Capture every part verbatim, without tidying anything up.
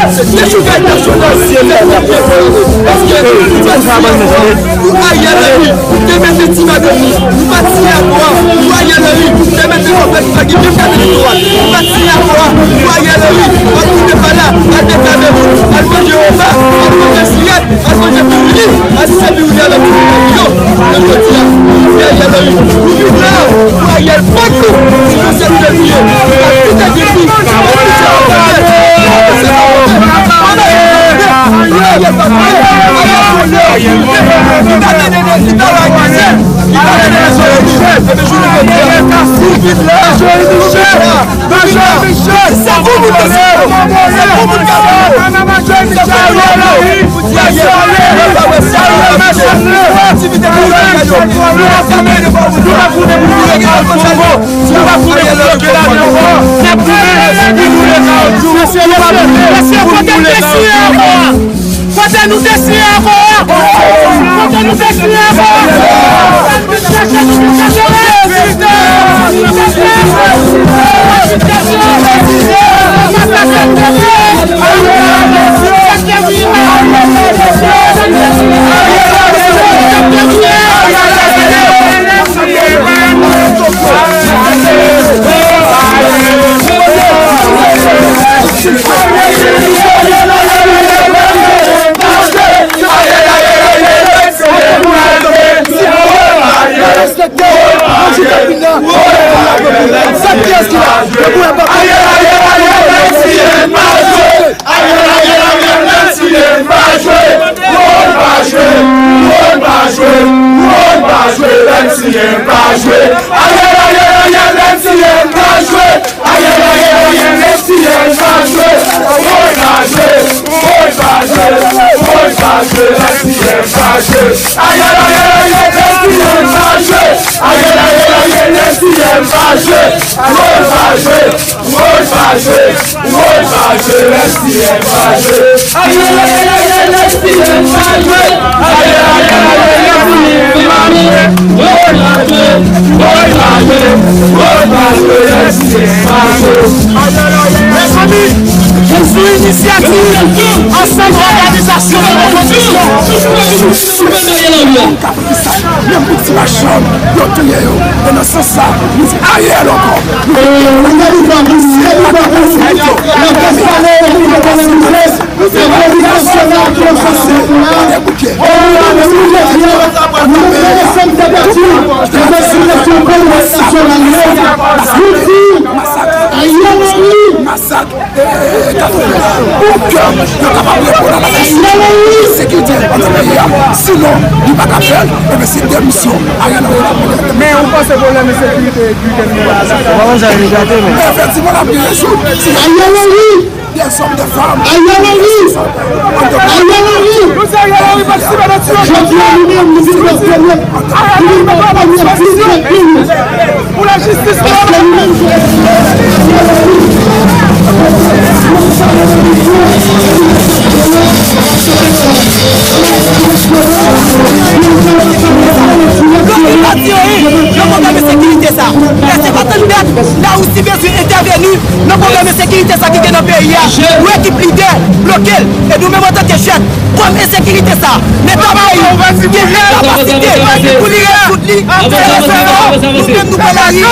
Dechouvraj nasyonal, se lè nou te fè. Paske nou te siyen akò a pou Ariel Henry te mete ti madanm li. Nou pa t siyen akò a pou Ariel Henry te mete kòb la ki pa gen menm kat elektoral. Nou pa t siyen akò a pou Ariel Henry al koute pala, al deklame moun, al manje repa, al manje siyèt, al manje piwili, al sèvi ou de lòt yo. Men jodi a, Ariel Henry, nou vin la pou Ariel bat nou. Si nou se fevriye, nou pa kite depi. Mesye, kote nou te siyen akò a? Kote nou te siyen akò a? Kote nou te siyen akò a? Ariel, Ariel, Ariel, M C M pa jwe. Woy pa jwe, woy pa jwe, woy pa jwe, M C M pa jwe. Ariel, Ariel, Ariel, M C M pa jwe. Ariel, Ariel, Ariel, M C M pa jwe. Woy pa jwe, woy pa jwe, woy pa jwe, M C M pa jwe. Ariel, Ariel, Ariel, M C M pa jwe. Ariel, Ariel, Ariel, M C M pa jwe. Mezanmi, se sou inisyativ ansanm òganizasyon de opozisyon. Menm pou ti machann, yo touye yo. E nan sans sa, nou di Ariel ankò. Nou di Ariel ankò. Masak, eh, katreven, pou ke yo kapab reponn a la kesyon sekirite an peyi a. Sinon, li pa ka fè l, ebyen se demisyon Ariel Henry l ap mande. Men ou panse pwoblèm ensekirite ki gen la? Ou pa konn sa yo gate, men. Efektivman, l ap gen rezoud. Se Ariel Henry. Dèzòm, dèfanm. Ariel Henry! Ariel Henry! Jodi a, nou menm, nou vin nan premye, nou vin nan premye vil nan peyi. Pou lajistis, paske nou menm, yo poko di anyen, yo poko gen sekirite sa. Èske pa tann dat, Larisi bezwen entèveni nan pwoblèm ensekirite sa ki gen nan peyi a, pou ekip lidè bloke l. E nou menm antanke jèn, kòm ensekirite sa, Leta bay gen kapasite pou li rezoud li, se rezon nou menm nou pran lari, nou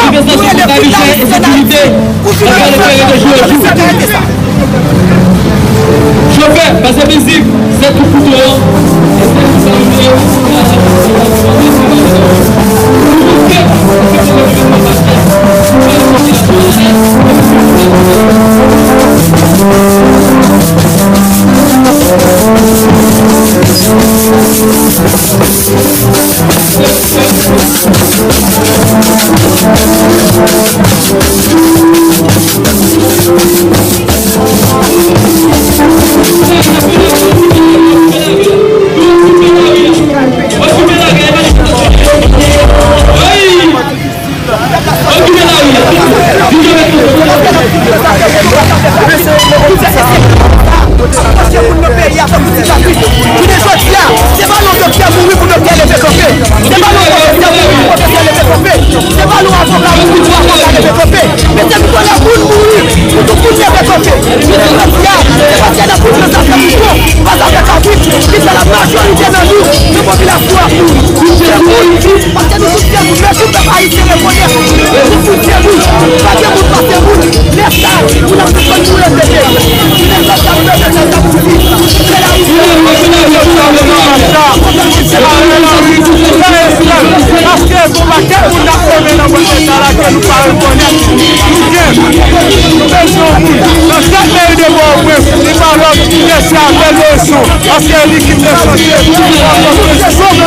rele tout Ayisyen Ayiti pou vin rezoud pwoblèm ensekirite sa. Chofè, pase mizik, se kou kouto an. Jounen jodi a, se pa nan doktè mouri pou doktè leve kanpe. Se pa nan pwofesè mouri pou pwofesè leve kanpe. Se pa nan avoka mouri pou avoka leve kanpe. Men se pou tout moun mouri pou tout moun leve kanpe. Jounen jodi a, se pa sèlman Mesye avè lezon, paske li ki te chanje. Mesye ki te chanje.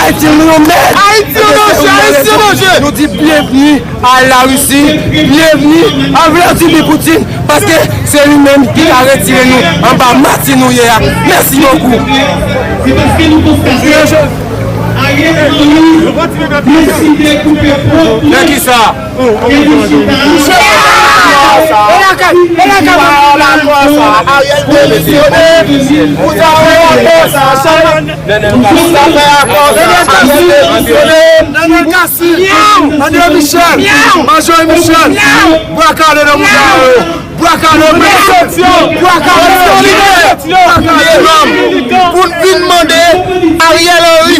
Ayiti an danje, Ayiti an danje. Nou di byenvni a Larisi, byenvni a Vladimir Poutine, paske se li menm ki ka retire nou anba mati nou ye a. Mèsi bokou. Nan kisa? Ariel demisyone. Vous avez la force. Vous avez la force. Ariel demisyone. Nenel Cassy. André Michel. Major Michel. Bwa kale nan mouda yo. Bwa kale, bwa kale, bwa kale, solidè. Pou n vin mande Ariel Henry,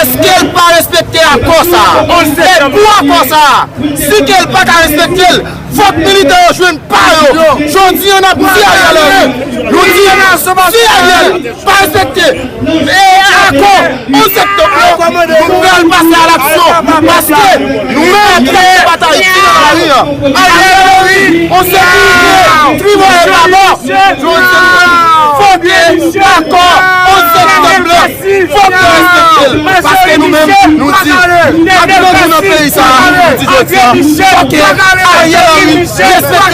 èske l pa respekte akò sa a? E pou akò sa a, si ke l pa ka respekte l, fòk militè yo jwenn pa yo. Jodi a, n ap di Ariel Henry, nou di, si Ariel pa respekte e akò onz septanm nan, nou pral pase a laksyon, paske nou mèt batay ki nan lari an. Ariel Henry, on sekirite, tribò e pabò, jodi a, fòk akò onz septanm nan, fòk yo respekte l, paske nou menm, nou di, ak grandi nan peyi sa a, nou di jodi a, fòk Ariel Henry respekte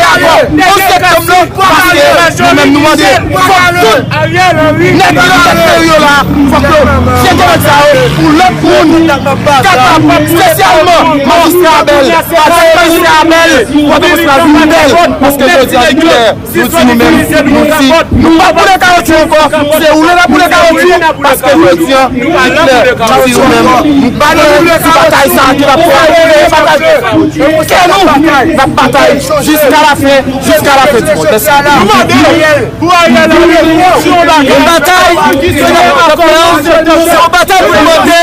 akò onz septanm nan, paske nou menm nou mande fòk tout nèg ki nan tèt peyi yo la, fòk yo jete nèg sa yo pou lòt moun kapab, espesyalman majistra Abèl, paske majistra Abèl, fòk yo fè vin bèl, paske jodi a, nou di nou menm, nou di, nou pa boule kawotchou ankò, se woule n ap boule kawotchou, paske jodi a, li klè, nou di nou menm, nou pa nan ti batay sa a ki va pran batay kè nou, n ap batay jiska lafen, jiska lafen di mond. Mèsi. Nou mande pou Ariel Henry, si yon bagay. Yon batay, se yon batay pou nou mande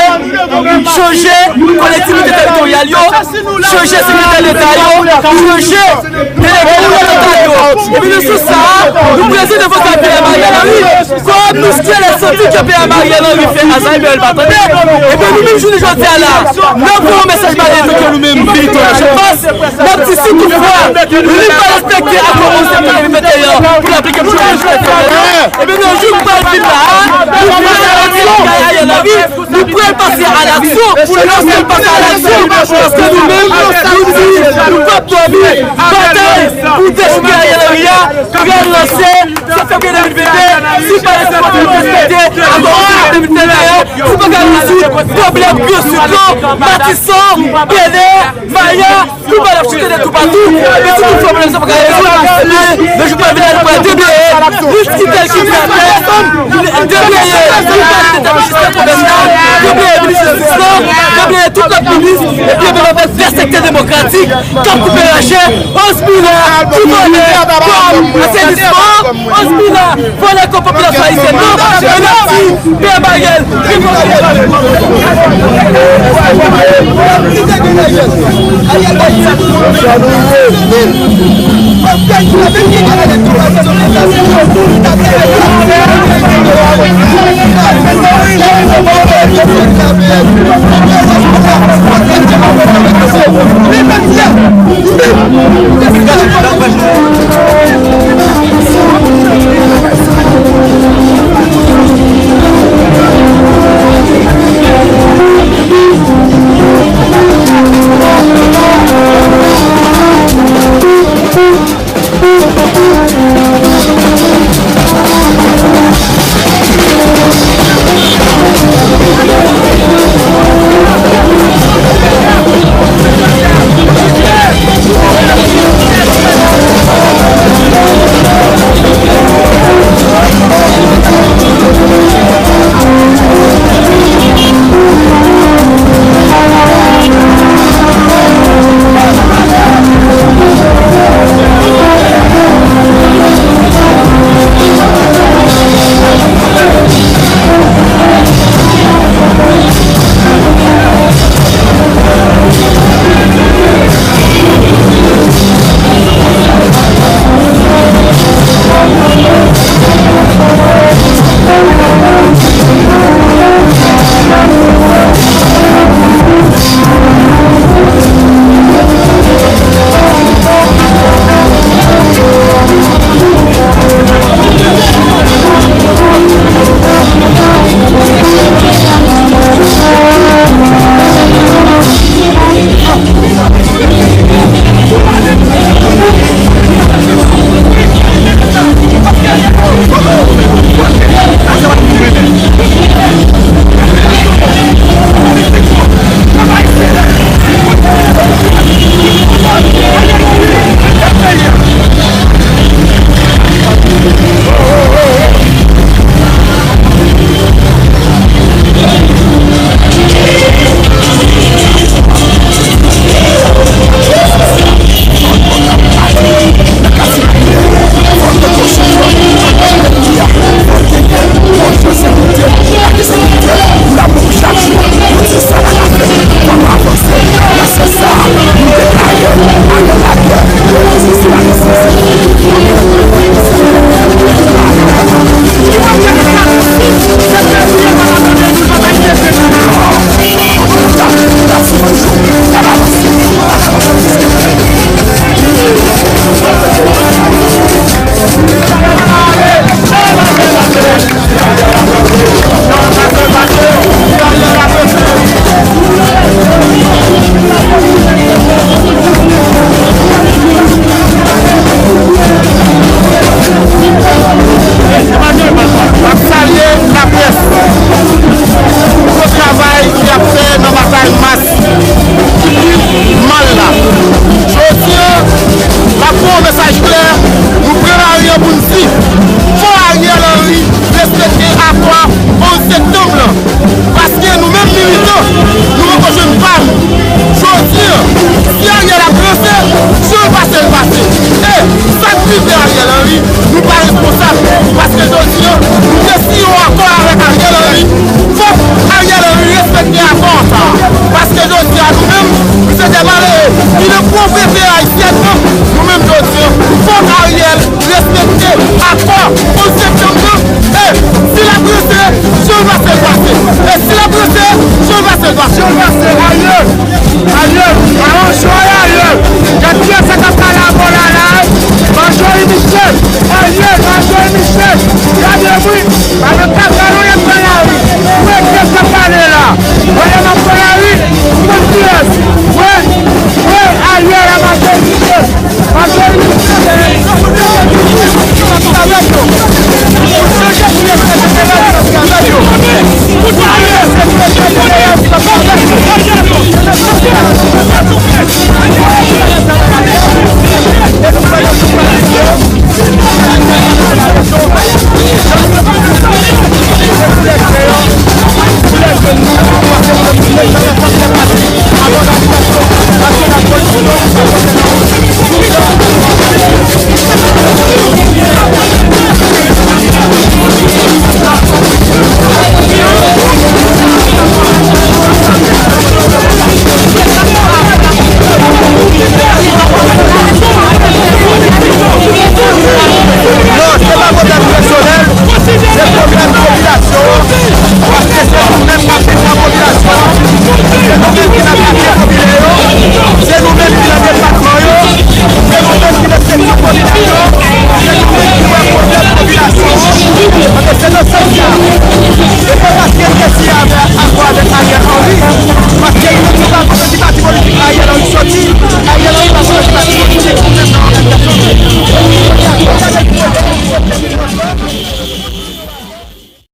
chanje kolektivite teritoryal yo, chanje sekretè deta yo, chanje delege depatmantal yo. Epi nou sou sa, nou prese devan sa P M Ariel Henry, kòm nou chèche santi ke P M Ariel Henry fè a Zay Bèl pa tande. Epi nou menm jounen jodi a la, n ap voye yon mesaj ba leta ke nou menm, Victor Lachapas, n ap di si toutfwa li pa respekte akò onz septanm de mil venteyen pou l aplike pou jounen jodi a, epi nan jou k pral vin la a, nou pral pase a laksyon. Nou pral pase a laksyon, lòske l pase a laksyon, paske nou menm, nou di, nou p ap dòmi, batay pou dechouke Ariel Henry a pral lanse sèt fevriye de mil venteyen, si pa respekte, respekte akò onz septanm de mil venteyen, si pa ka rezoud pwoblèm Gran Sid yo, Matisan, Bèlè, Maya, Touba, n ap chante de toupatou. Men si tout fwa pwoblèm sa pa ka rezoud, nan jou k pral vini a, nou pral debleye riskitèl ki fè a pèsonn, debleye Touba, Leta, Majistra Konvèsyonal, debleye minis jistis lan, debleye tout lòt minis, epi epi n ap fè dèsekte demokratik k ap koupe rache, onz milya pou vòlè kòb asenisman, onz milya vòlè kòb popilasyon ayisyèn nan, e n ap di P M Ariel, Nan pwòp entèrè ayisyèn nan, nou menm jodi an, fòk Ariel respekte akò onz septanm nan. E si l ap ranse, jan l pase l pase. E si l ap ranse, jan l pase l pase.